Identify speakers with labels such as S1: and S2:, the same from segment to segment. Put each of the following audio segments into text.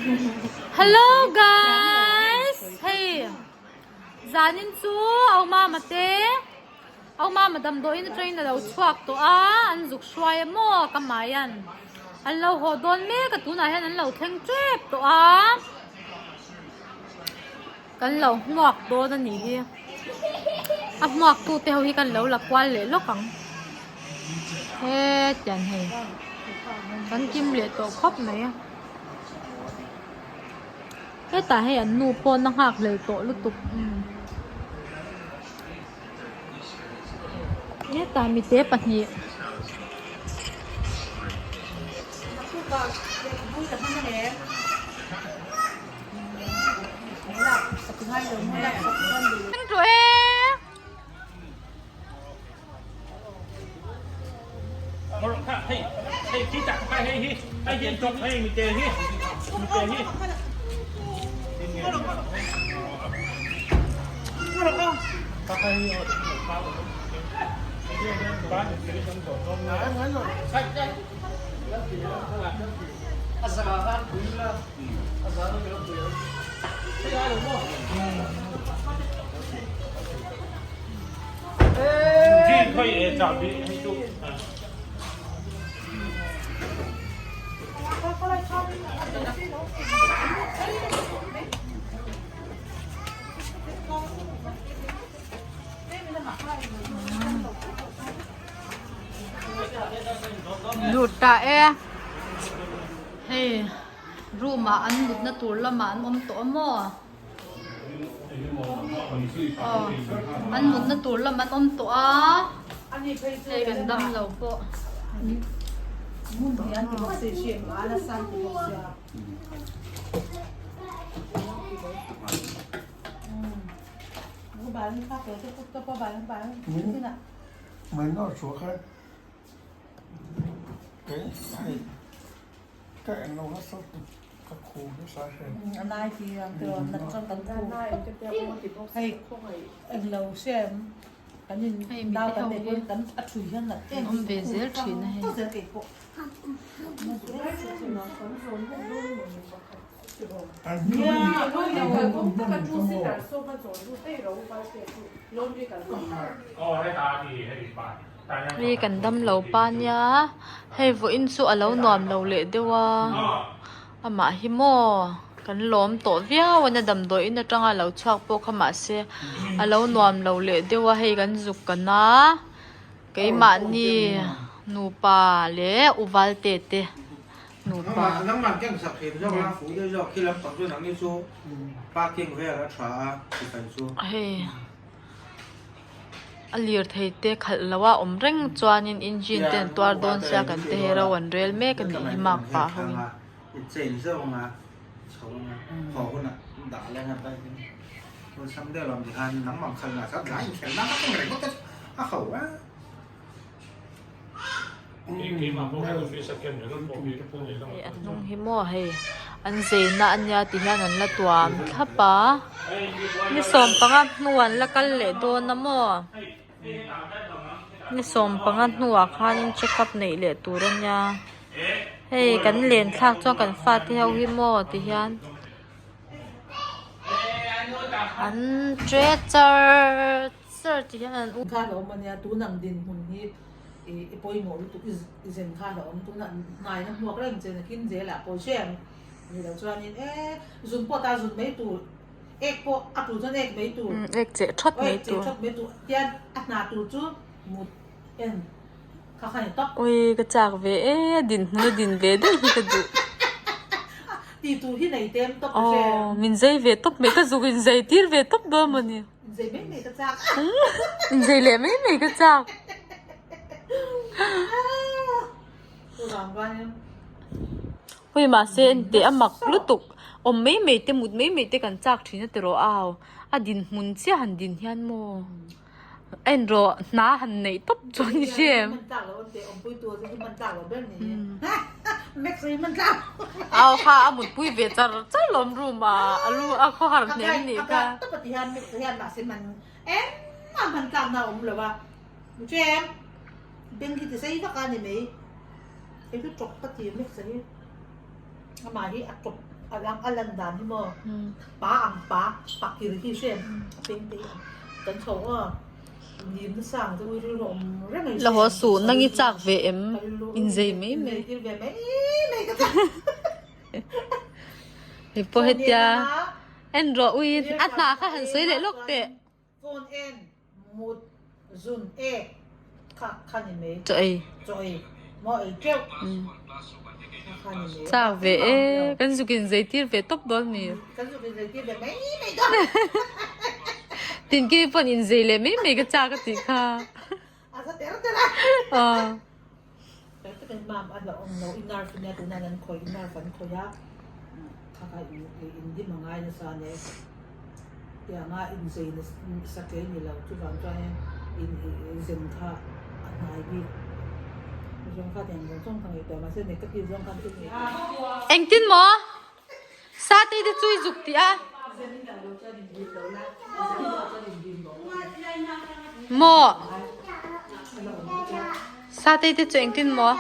S1: Hello guys hei zanin chu au mama te au mama damdawiin atangin alo chhuak tawh a an zuk hruai a maw ka maian an lo haw dawn mek a tunah hian an lo thleng tep tawh a. Kan lo hmuak dawn a nih hi. A hmuak tu te ho hi kan lo la kual leh lawk ang. Hetiang hei. Kan kim leh tawh khawp mai a. Hetah hei an nu pawn a nghak hlel tawh lutuk. Hetah mite pahnih. Lut ta e. Hei room ah an mutna tur lamah an awm tawh a maw? Aw an mutna tur lam an awm tawh a hei kan dam lo pawh. Hei mite ho hi an awm ve zel thin a hei. Hei kan damlo pa nia hei vawiin chu a lo nuam lo leh deuh a amah hi maw kan lawm tawh viau a nia damdawiin atanga lo chhuak pawh kha mahse a lo nuam lo leh deuh a hei kan zuk kan a keimahni nupa leh u valte te. nupa. Hei a lirthei te khalh loh a awm reng chuanin engine te an tuar dawn sia kan te hei ro an rel mek a nih hi mark pah ho in. Hei a hnung hi maw hei an zeina a nia ti hian an la tuam thlap a ni sawmpanga hnuah an la kal leh dawn a maw ni sawmpanga hnuah khanin check up neih leh tur a nia hei kan len thlak chuan kan fate ho hi maw ti hian an tre char char ti hian an
S2: I pawimawh lutuk i zen khan a awm tunah hnaina hmuak reng che nakin zelah pawh i hre ang ni lo chuanin e zun pawh ta zun mai tur ek pawh a tul chuan ek mai tur
S1: ek cheh that mai
S2: tur ek cheh that mai tur tian a hna tur chu mut en kha kha ni tawp
S1: ui ka chak ve e dinhmun a din ve daih hi ka duh
S2: ti tur hi nei tem tawp ka hre
S1: aw min zei ve tawp mai ka zuk in zei tir ve tawp dawn mawni.
S2: Inzei mai mai ka chak.
S1: Inzei leh mai mai ka chak. Hei mahse enteh a mak lutuk awm mai mai te mut mai mai te kan chak thin a tiraw au a dinhmun chiah han din hian maw a inrawh hna han neih tawp chuan i hre em. Au kha a mutpui ve char char lawm room ah a lu a khawhar hnem nih kha.
S2: A lang a lan dan hi maw pa ang pa pakir hi hre em a peng te hi ang kan chho aw nim nasa ang te ui rilru awm reng a
S1: La haw suh nang i chak ve em inzei mai mai.
S2: Inzei tir ve mai mai ka chak.
S1: Hei pawh hetia en rawh ui a hna kha han sawi leh lawk teh.
S2: Phone en mut zun ek kha kha ni mai.
S1: Chaw ei.
S2: Chaw ei maw ei teuh kha kha ni mai.
S1: Chak ve e kan zuk in zei tir ve tawp dawn mi.
S2: Kan zuk in zei tir ve mai mai dawn.
S1: Tinki pawn in zei leh mai mai ka chak a tih kha.
S2: A za ter ter a.
S1: Aw.
S2: Ter ter in mam a la awm lo i nerve nia tunah an khawih i nerve an khawih a kha kha in dim a ngai nasa ania tianga inzei nasa tlei ni lo chuvang chuanin in zen kha a hnai bik zawng kha tiang zawng zawng ka ngaihtuah mahse negative zawng khan thil ngaihtuah.
S1: Engtin maw? Sate te chu i zuk tih a. Maw? Sate te chu engtin maw?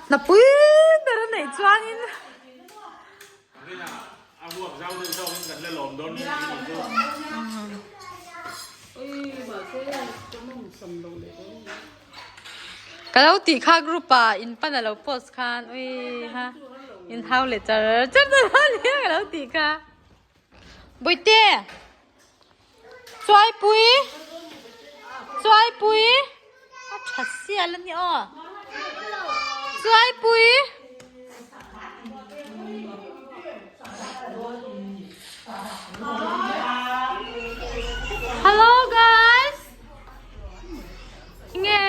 S1: Hnapui ber a neih chuanin. Ka lo tih kha group ah in pan a lo post khan ui ha in hau leh char char ta lo nia ka lo tih kha. Bawihte Chuaipui Chuaipui a tha sial a ni aw Chuaipui. Hello guys Nge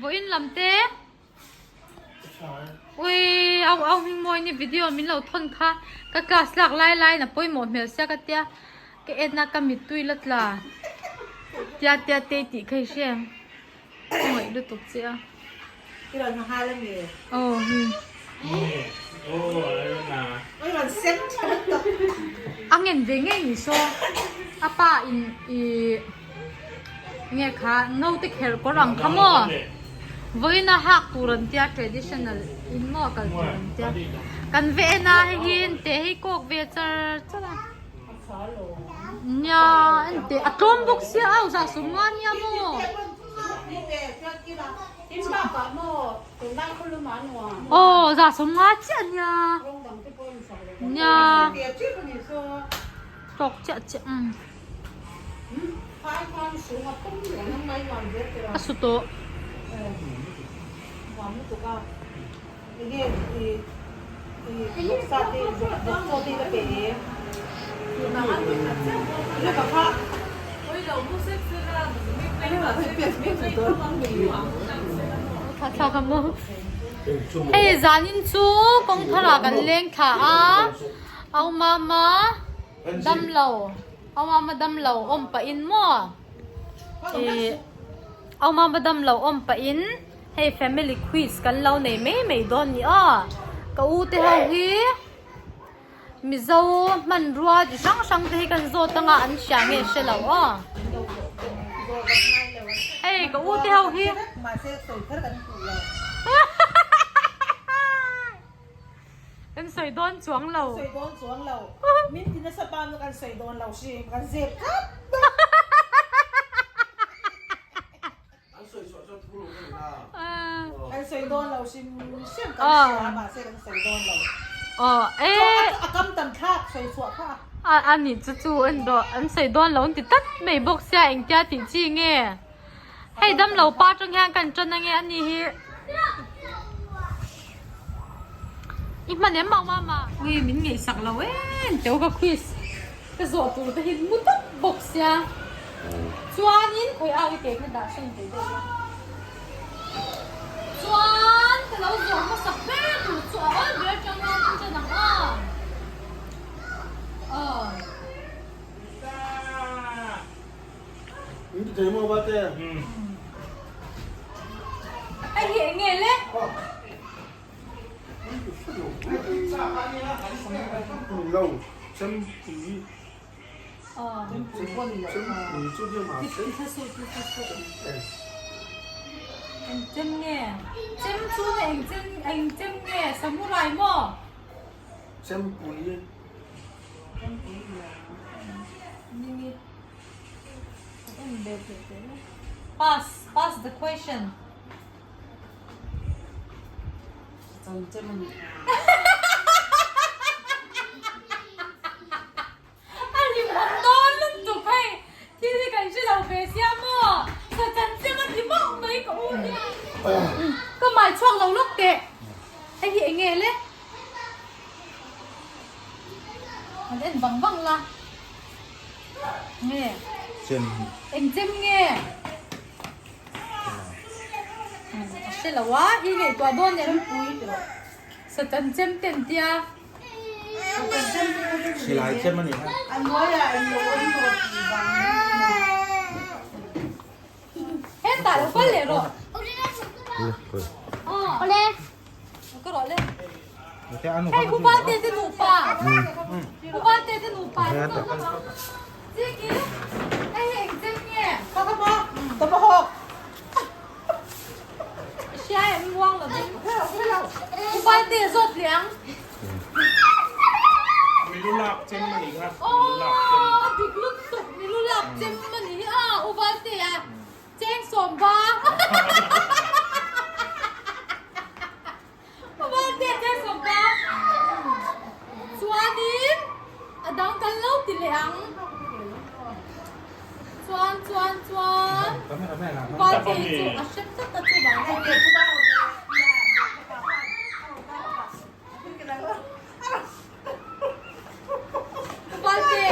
S1: vawiin lam te Ui au au hming mawi ni video min lo thawn kha ka class lak lai lai in a pawimawh hmel sia ka tia ka en a ka mittui la tla tia tia te tih kha i hria em ka ngaih lutuk che a.
S2: I rawn nghal a mi?
S1: Aw hi.
S2: I rawn sen tha lutuk.
S1: A ngen ve ngei ni saw. A pa in i nge kha naute kherh kawr ang kha maw? Vawiin a hak tur an tia traditional in maw kal tur an tia. Kan ve en a hei hi ente hei kawk ve char char a. Nia ente a tlawm bawk sia au zah sawm nga nia maw? Aw za sawm nga chiah ania nia tawk chiah chiah umm a su tawh. Hei zanin chu kawng tharah kan leng thla a au mama damlo au mama damlo awm pahin maw ih au mama damlo awm pahin. Hei family quiz kan lo nei mai mai dawn ni aw. Ka u te ho hi Mizo hmanrua chi hrang hrang te hi kan zawt anga an hria nge hre lo aw. Hei ka u te ho hi. Kan sawi dawn chuang lo.
S2: Sawi dawn chuang lo. Min ti nasa pa nu kan sawi dawn lo hrim kan zep tlat. Kan sawi dawn lo hrim hrim kan hria mahse kan sawi dawn lo. A kam tam thlak sawi chhuah kha.
S1: A nih chu chu an rawh an sawi dawn lo an ti tlat mai bawk sia engtia tih chi nge. Hei damlo pa atang hian kan tan ange a ni hi. I hman em mau mama. Ui min ngaihsak lo em teu ka quiz. Ka zawh tur te hi mu tawp bawk sia chuanin khawi au i kek na dah hran thei deuh la chuan ka lo zawh hmasak ber tur chu a awl ber atang hian in chen ang aw aw. Hei hi eng nge le? Eng chem nge? Chem chu na eng chem eng chem nge? Samurai maw?
S3: Chempui.
S1: Nini. En ve teh teh le. Pass, pass the question. A hlimawm dawn lutuk hei, thil hi kan hre lo ve sia maw? Sa chan chem a ti mauh mai ka u hi. Ka mai chhuak lo lawk teh, hei hi eng nge le? Han en vang vang la, nge?
S3: Chem.
S1: Eng chem nge? A hre lo a, i ngaihtuah dawn em? Sa chan chem te an tia.
S3: Silai chem a ni kha.
S1: Hetah lo kal leh rawh. Lo kal rawh le. Hei Upa te te nupa. Upa te te nupa. Chiki. Hei hi eng chem nge?
S2: Tomahawk.
S1: Hria em muang lovin. Upa te zawt leh ang.
S4: Milu lak chem a ni kha. Milu lak chem.
S1: Aw dik lutuk milu lak chem a ni a Upa te a cheng sawm ba. Chuanin a dang kan lo ti leh ang. Chuan chuan chuan Valte chu a hre tlat a chu vang Valte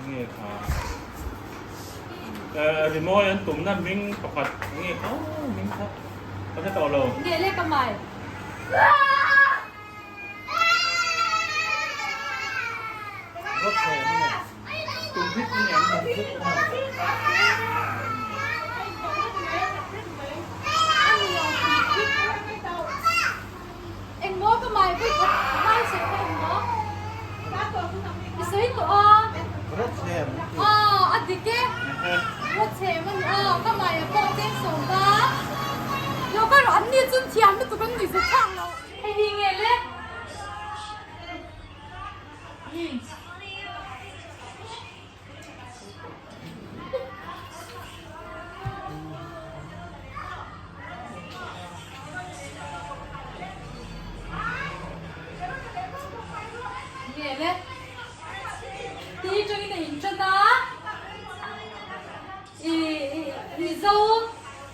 S4: Enge kha rimawi an tumna hming pakhat enge kha hming kha ka hre tawh lo.
S1: Nge le ka mai.
S4: Rawt chhe em nge? Tum hit nge an tum hit
S1: Eng maw ka mai vawi khat mai sawi kha eng maw? I sawi tawh a. Aw a dik e. Rawtchhem a ni a, ka mai a pawh cheng sawm ta. Lo ka rawh an ni chun thiam lutuk an nuih zet thlak lo. Hei hi nge le? Nge le ti tangin a in tan a i mizo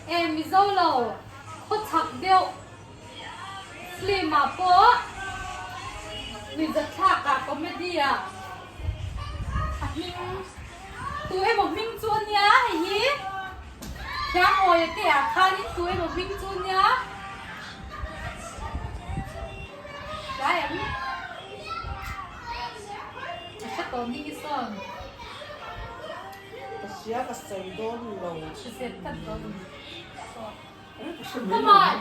S1: e mizo lo khaw chhak deuh film ah pawh nuihzatthlak ah comedy ah a hming tu emaw hming chu a nia hei hi Thiangawi te ah khanin tu emaw hming chu a nia tlai ang a hre tawh ni hi sawn
S2: Ka hria ka sawi dawn lo.
S1: Hrisel tak dawn a ni. Come on!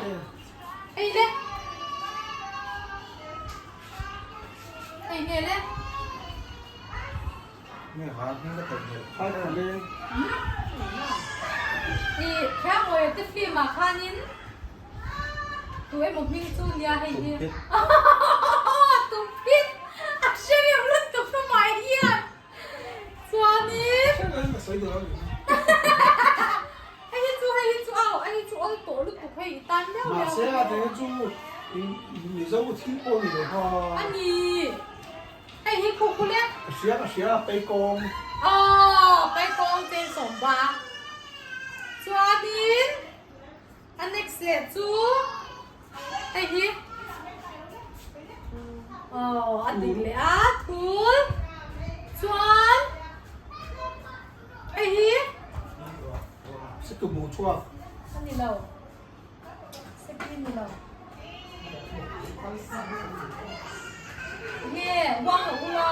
S1: Hei le! Hei nge le? I Khiangawia te film ah khanin tu emaw hming chu nia hei hi. Tumphit! A hre reuh lutuk ka mai hian. Chuanin hei hi chu hei hi chu au hei hi chu awl tawh lutuk hei i tan miau miau.
S3: Mahse a te chu Mizo thil pawh ni lo kha.
S1: A ni. Hei hi khu khu le.
S3: Ka hria ka hria Peikawng.
S1: Aw Peikawng chen sawm ba. Chuanin a next leh chu hei hi aw a dik leh a thul chuan hei hi
S3: Situ hmuh chhuak.
S1: A ni lo. Seki ni lo. Nge uang lo ula.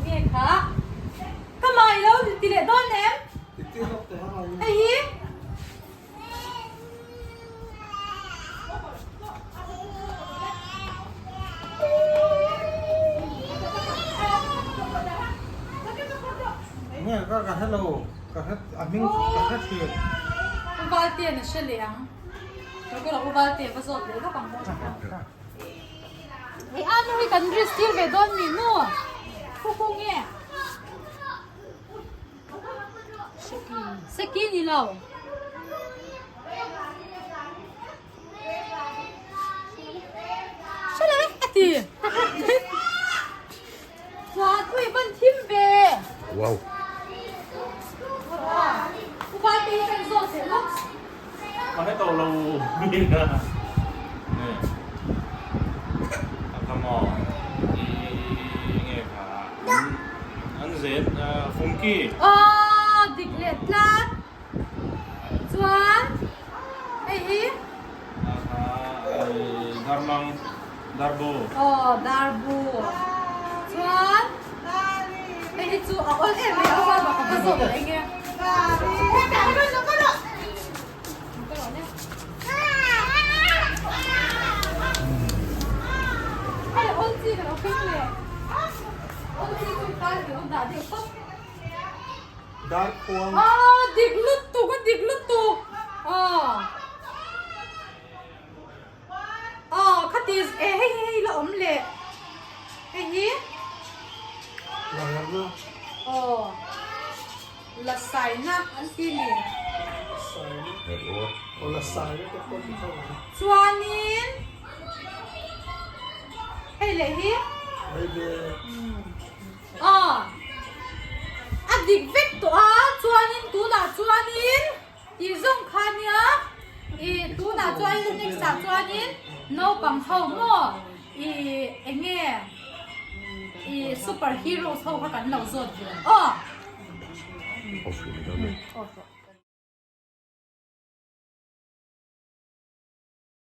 S1: Nge kha. Ka mai lo ti leh dawn em? Hei hi.
S3: Enge ka ka hre lo ka hre a hming ka hre thin.
S1: U Valtea'n a hre leh ang. Ka kawr ah U Valtea va zawt leh lawk ang maw. Hei a nu hi kan risk tir ve dawn mi nu? Khu khu nge? Seki ni lo. Hre lo e a ti. Chuan ui van thim ve.
S5: Wow.
S1: Upa te hi kan zawt leh lawk.
S4: Ka hre tawh lo mi a. Nge. A kha maw. I nge kha. An zen fungki.
S1: Aw dik leh tlat. Chuan hei hi.
S4: A kha darmang darbu.
S1: Aw darbu. Chuan hei hi chu a awl em mai a chuan ka va zawk leh enge. Hei awl chi ka lo keng leh. Awl chi chu tan ka lo dah deuh tawp.
S3: Darkhuang.
S1: Aw dik lutuk a dik lutuk aw aw khati e hei hi hei la awm leh hei hi
S3: Laherna.
S1: Aw la saina an ti ni.
S3: Saina. Aw la saina te pawh ti tho ang.
S1: Chuanin hei leh hi.
S3: Hei le.
S1: Aw, a dik vek tawh a, chuanin tunah chuanin tih zawng kha nia, ih tunah chuanin next ah chuanin naupang ho maw ih eng nge ih super heroes ho kha kan lo zawt ve ang aw.
S5: Off leh dawn e.
S1: Off rawh.